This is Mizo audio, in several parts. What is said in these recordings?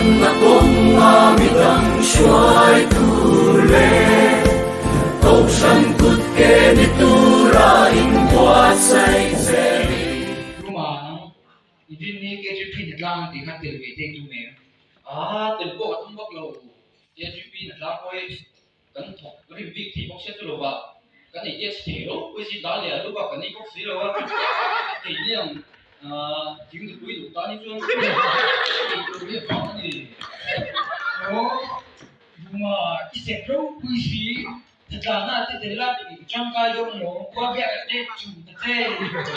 Nunna kawnga midang hruai tur leh Kohhran kut ke ni tura inbuatsaih zelin. Ruma nang i rin hi KGP na tlang tih kha tel ve thei tum em? Aa tel pawh a tum vak lo KGP na tlang pawh hi kan thawk rim bik thei bawk sia chu lova kan ei test thei lo pawh hi dal leh alu bak kan ei bawk si lo a keini ang ah thing nupui duh tan hi chuan ei tur hi a vang a ni. Aw Ruma i sep ropui si thatlana te tel a i tangkai dawn lo khua biak te chu ta che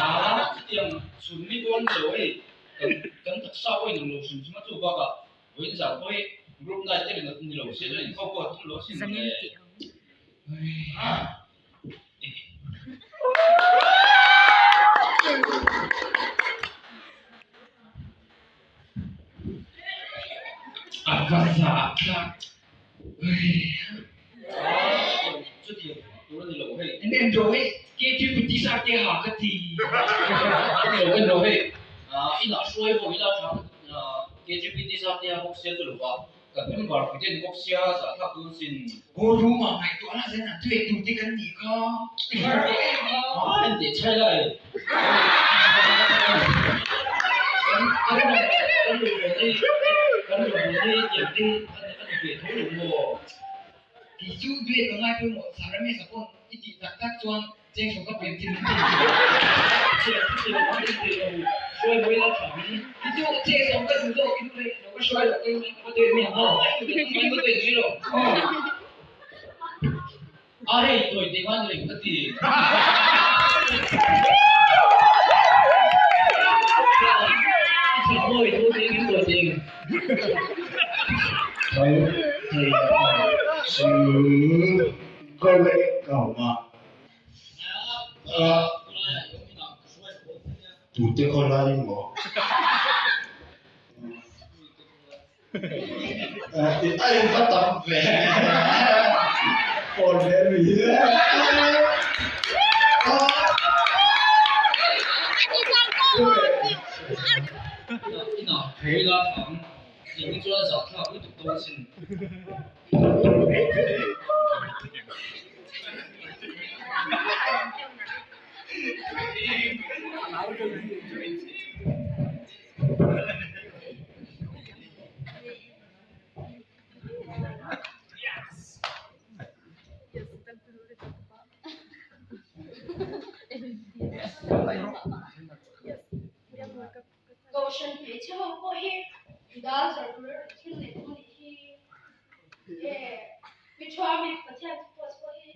aa chutiang chhun mi dawn lo hei kan kan taksa pawh inang lo hrim hrim a chu bakah Vawiin zan pawh hi group night te ni lo se chuan inkhawm pawh a tum lo asin le. A va zah thlak. Chutiang tur a ni lo hei. En en rawh hei KTPT sa te ha ka ti. A ni lo en rawh hei. Inah hruai ho ila tha KTPT sa te ha bawk sia chu lova kan member pui te ni bawk sia zah thlak dawn sin. Aw room ah ngaihtuah la zen an tuih tur te kan nih kha. I har ve em a. A en teh chhai lai. Kan kan kan rawn ei kan rawn ei tiang te hi a ni ve tho lo maw? Kei chu duet ka ngai pawimawh Saramesa pawn i tih tak tak chuan chengsaw ka pem chin min ti hruai mawi la tha min ti chu chengsaw ka duh zawk i nu leh lo ka hruai loh ka ka va duet mai ang aw ka va duet mai lo a hei tawi teh khan reng ka ti Mawi thu tih in tawi teh Tute khawlai maw? A in va tam ve Pawl ve mi Kohhran hmeichhe ho pawh hi dal zawrh tur erawh thil nei thung anih hi. E mi thuami Pathian thu post pawh hi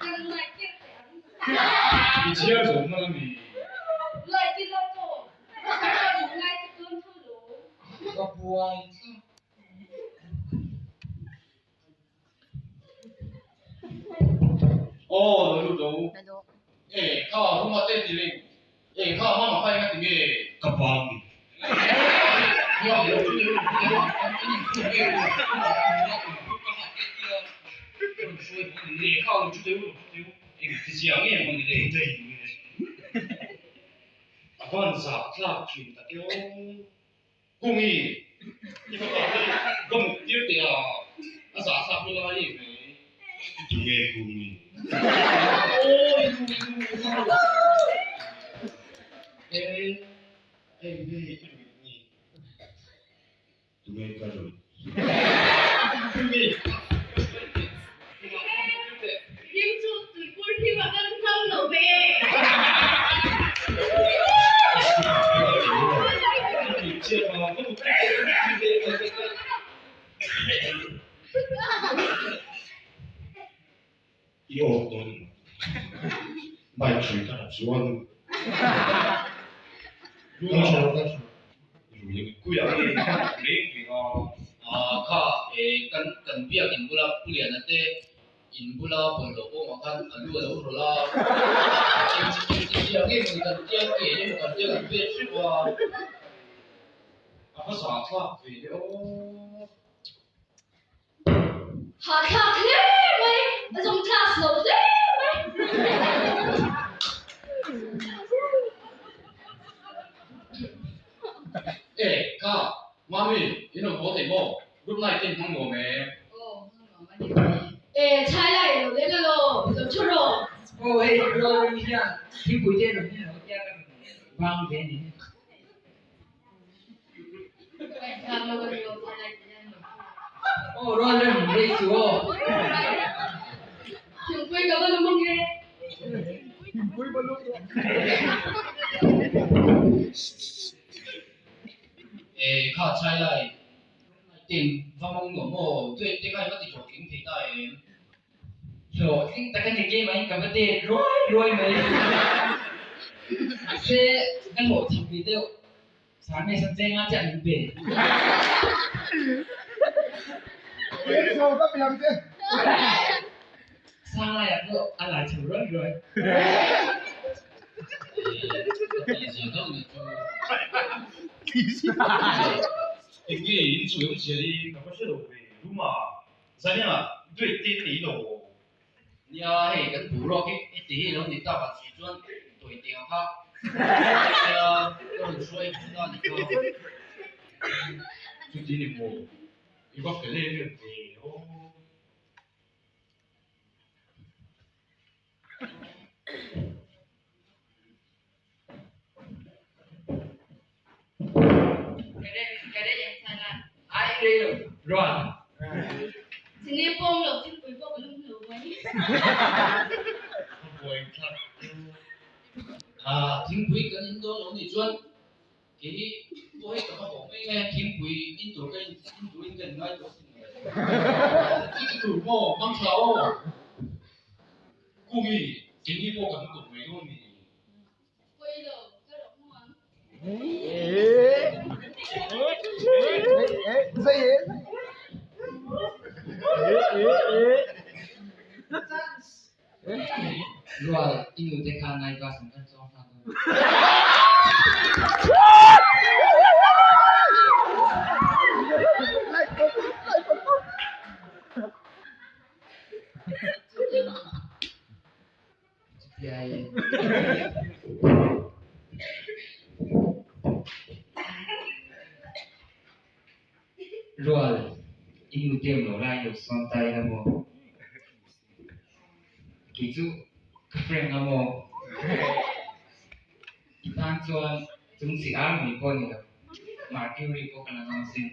kan like tir teh ang. I chhiar zawh hman a ni. Like ila tawh. Like dawn tho lo. Ka buai thlap. Aw lo lut lo. E kha huma te ni leng. E kha mama kha enga ti nge? Ka pa mi. A van zah thlak thin tak e aw. Kungi, i fapa hi va mut tir teh a, a zah thlak lu lai em mai. Tunge Kungi? Awi nu i nu E, hei hei i ruih ni. Tunge ka ruih? Kungi, va hruai teh, inah va mut tir teh. Rim chu tuikur hi va kal ngam lo ve. I awk dawn maw? Bike hrui ka ra chuan. Ka tha ka tha. Kha kan kan biakin bula Pu Liana te In bula bawlhhlawh kawngah khan a lu a lo rawlh a, engti ang em kan tia ke emaw kan tia kan pek hrep a, a va zahthlak ve le aw. Hahthlak hle mai, a zawng class lo hle mai. E, kha, Mami, in rawn haw thei maw? Group night te in hmang nuam em? Aw, hmang nuam a ni mai. E, chhai lai lo leng elaw, lo thu rawh. Aw, hei, rual ram hian thingpui te rawn hi lo tia ka rawn vang ve a ni. Aw rual rem rei chu aw. Thingpui ka va lum ange. Thingpui va lum rawh. E kha chhai lai tin va mawng nuam aw duet te kha i va ti hlawhtling thei ta em? Hlawhtling tak a ni ke mai ka va det ruai ruai mai. Mahse ka hlawhchham ve deuh. Sangme san cheng a chiah min pe. Sang laiah pawh a lai chho ruai ruai. Enge in chu em zia hi ka va hre lo ve Ruma. Zaniah duet te nei lo. Nia hei kan boruak hi heti hi lo ni tak ah si chuan tawi teh ang kha nia ka rawn hruai hun a ni kha. Chuti ni maw i va fel em em ve aw. Chini pawm lo thingpui pawh ka lum lo mai. Thingpui kan in dawn lo nih chuan kei pawh hei ka va haw mai nge thingpui in tur ka in turin ka in ngai tawh sin le. Chuti tur maw hmangthla aw. Kumi keini pawh kan kawp mai dawn ni. Rual i nu te kha ngai bus an kan chuang hna dawn. Rual i nu te awm lo lai lo sawn ta ila maw? Kei chu ka friend a maw? I tan chuan chung chi ar mai pawh a ni lo, Mercury pawh ka la ngam sin.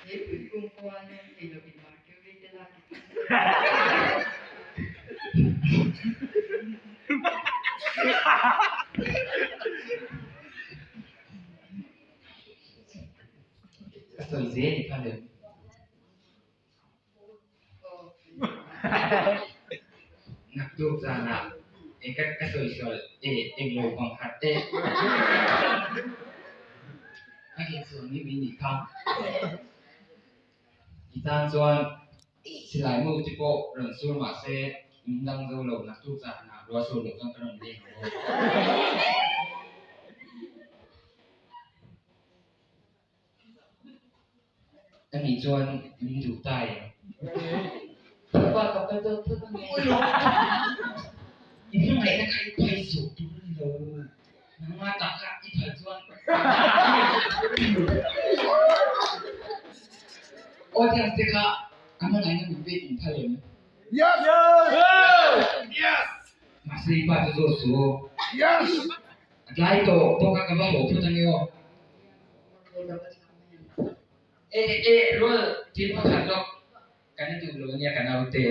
Heipui kung pawh a lawm thei lo in Mercury te lak i tum. Ka sawi zel i kha lem. Naktuk zanah e ka ka sawi sual e englo bang khat e. Ka hriat sual mai mai nih kha. I tan chuan silai mu te pawh rawn sur mah se min dang zo lo naktuk zanah ruah sur loh chuan ka rawn leng ang aw. Ani chuan min duh ta em? Thupa ka pa zawk phawt ange. I hmangaihna kha i phal zawh tur a ni lo. Nangma tah kha i phal chuan Audience te kha a hmangaihna min pek in phal em? Mahse i pa chu zawt suh aw. A tlai tawh bawk a ka va haw phawt ange aw. E e rual thil pakhat lawk kan i duh lo ania ka naute.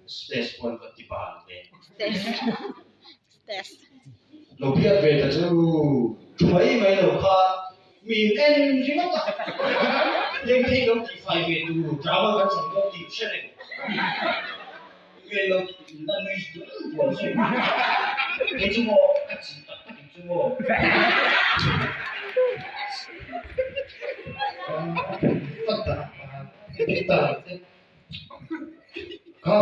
Space pawn ka ti bal ve. Lo biak ve ta chu thu mai mai lo kha min en ringawt a. Leng thei lo tih fai ve tur drama kan chang dawn tih hre reng. Nge lo la nui dual dual zui. Kei chu maw ka chi tak tak in chu maw. Kha.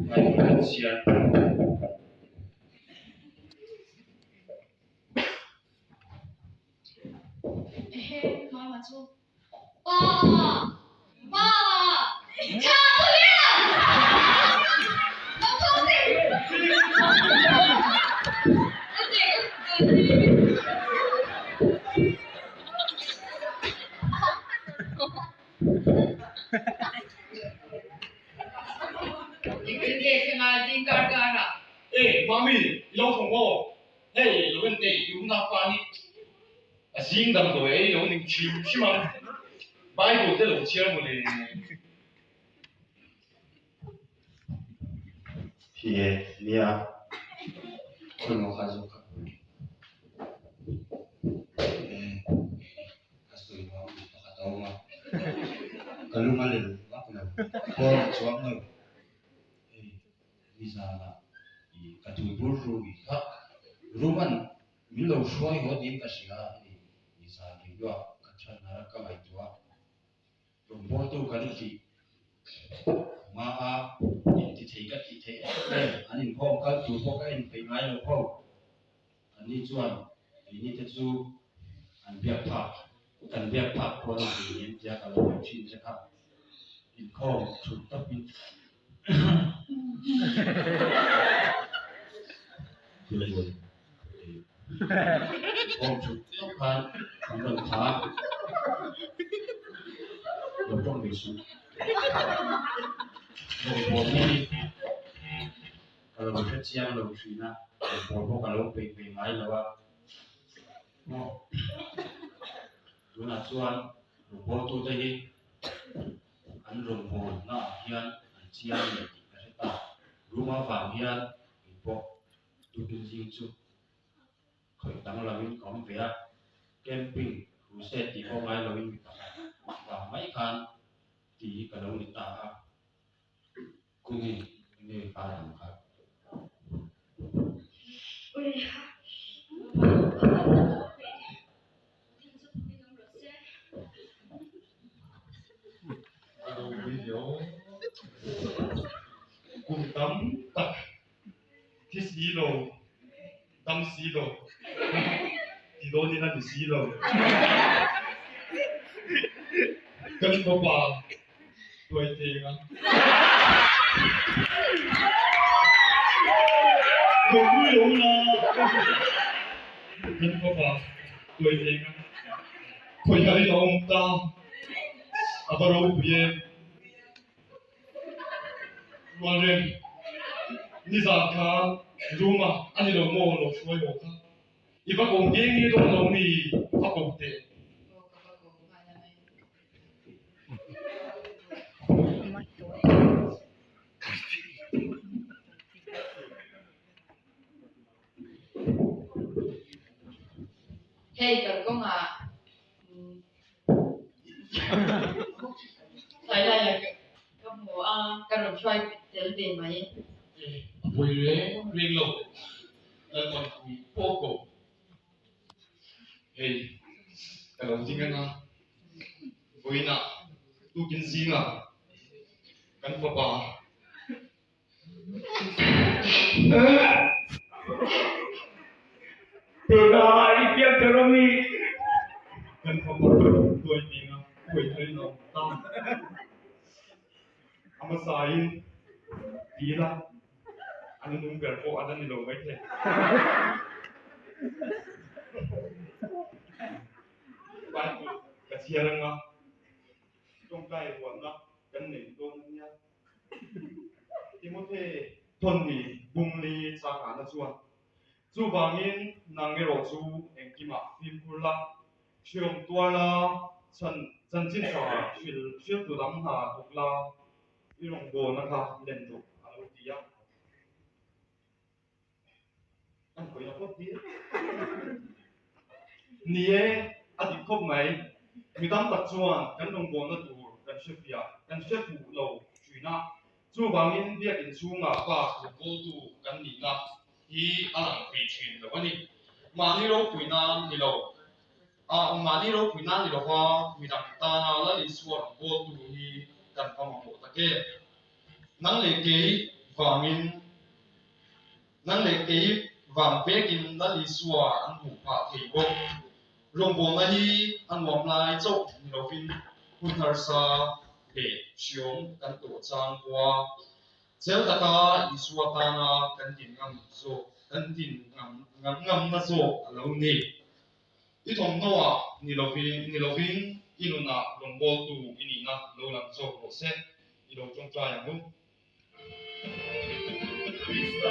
Ngai kan siar. Engtin nge thleng a zing kar kar ah? E, Mami, i lo thawng maw? Hei, lo en teh, i unaupa hi a zing damdawi ei lo ning hrim hrim ang. Bible te lo chhiar maw le? Hi e, nia, khawi maw kha zawk kha. E, ka sawi vang mi pakhat a awm a, ka lung a lel vak lo, pawn a chuang lo. Hei, nizanah i ka tuibur ru i kha Roman min lo hruai haw tiin ka hria a ni. Nizan ringluah ka chhan a, ka ngaihtuah a. Rawngbawltu kan tih hma a inti thei ka tih theih em em an inkhawm kal tur pawh ka en peih ngai lo ho. Anni chuan keini te chu an biak phak kan biak phak pawh an inti em tia ka lo ngaih thin che kha. Inkhawm thut tawpin Inkhawm thut tawp khan an rawn tha a, lo tawng ve suh. Rawngbawlna hi ka lo hre chiang lo thin a, rawngbâwl pawh ka lo peih ve ngai lo a. Maw tunah chuan rawngbâwltute hi an rawngbâwlnaah hian an chiang leh tih ka hre ta. Room avang hian kei pawh tukin zing chu khawih danglamin ka awm ve a, camping crusade tih pawh ngai loin mi pakhat vang mai khan tih hi ka lo ni ta a. Kungi nge pa dang kha? Kum tam tak thi si lo, dam si lo, ti dawn in a ni si lo. Kan fapa tuai teng a. Lo nui lo la. Kan fapa tuai teng a. Khawi harin a awm ta. A va ropui em. Rualrem, nizan khan room ah a ni lo maw lo hruai haw kha? I va ko nge nge dawn lo mi va ko teh. Aw ka va ko nghal a mai. Hei kalkawngah Thailai ah ka hmu a, ka rawn hruai tel ve mai. A pawi reng reng lo, Lalpan pui pawh ko. Hei, ka lo ding anga, vawiinah tukin zingah kan fapa Kan fapa tuai peng a huai thar in a awm ta. A hmasa in ti ila an nung ber pawh a la ni lo maithei. Bible ka chhiar anga tawngtai huanna kan nei dawn a nia. Timothy thawnni bumli changana chuan, Chuvangin nang erawh chu engkimah fimkhur la, hriawm tuar la, chhan chanchin tha hril hriattu dang hna thawk la, i rawngbawlna kha len rawh a lo ti a. An hawi la phawt hi. Ni e, a dik khawp mai. Mi tam tak chuan kan rawngbawlna tur kan hre fiah, kan hre fuh lo thin a. Chuvangin biakin chhungah bak rawngbawltu kan nihna hi a lang thei thin lo a ni. Mahni ropui nan ni lo, mahni ropui nan ni lova midang tana Lal Isua rawngbawltu hi kan va mamawh tak em? Nang leh kei vangin, nang leh kei vang vekin Lal Isua an hmuh phah thei bawk. Rawngbawlna hi a nuam lai chauh ni lovin hun harsa leh hriawm kan tawh chang pawha chel taka Isua tana kan din ngam zawk, kan din ngam ngamna zawk a lo ni. I thawmhnawah ni lovin, ni lovin i nunah rawngbawltu i nihna lo lang zawk rawh se, i lo tawngtai ang u. Amen.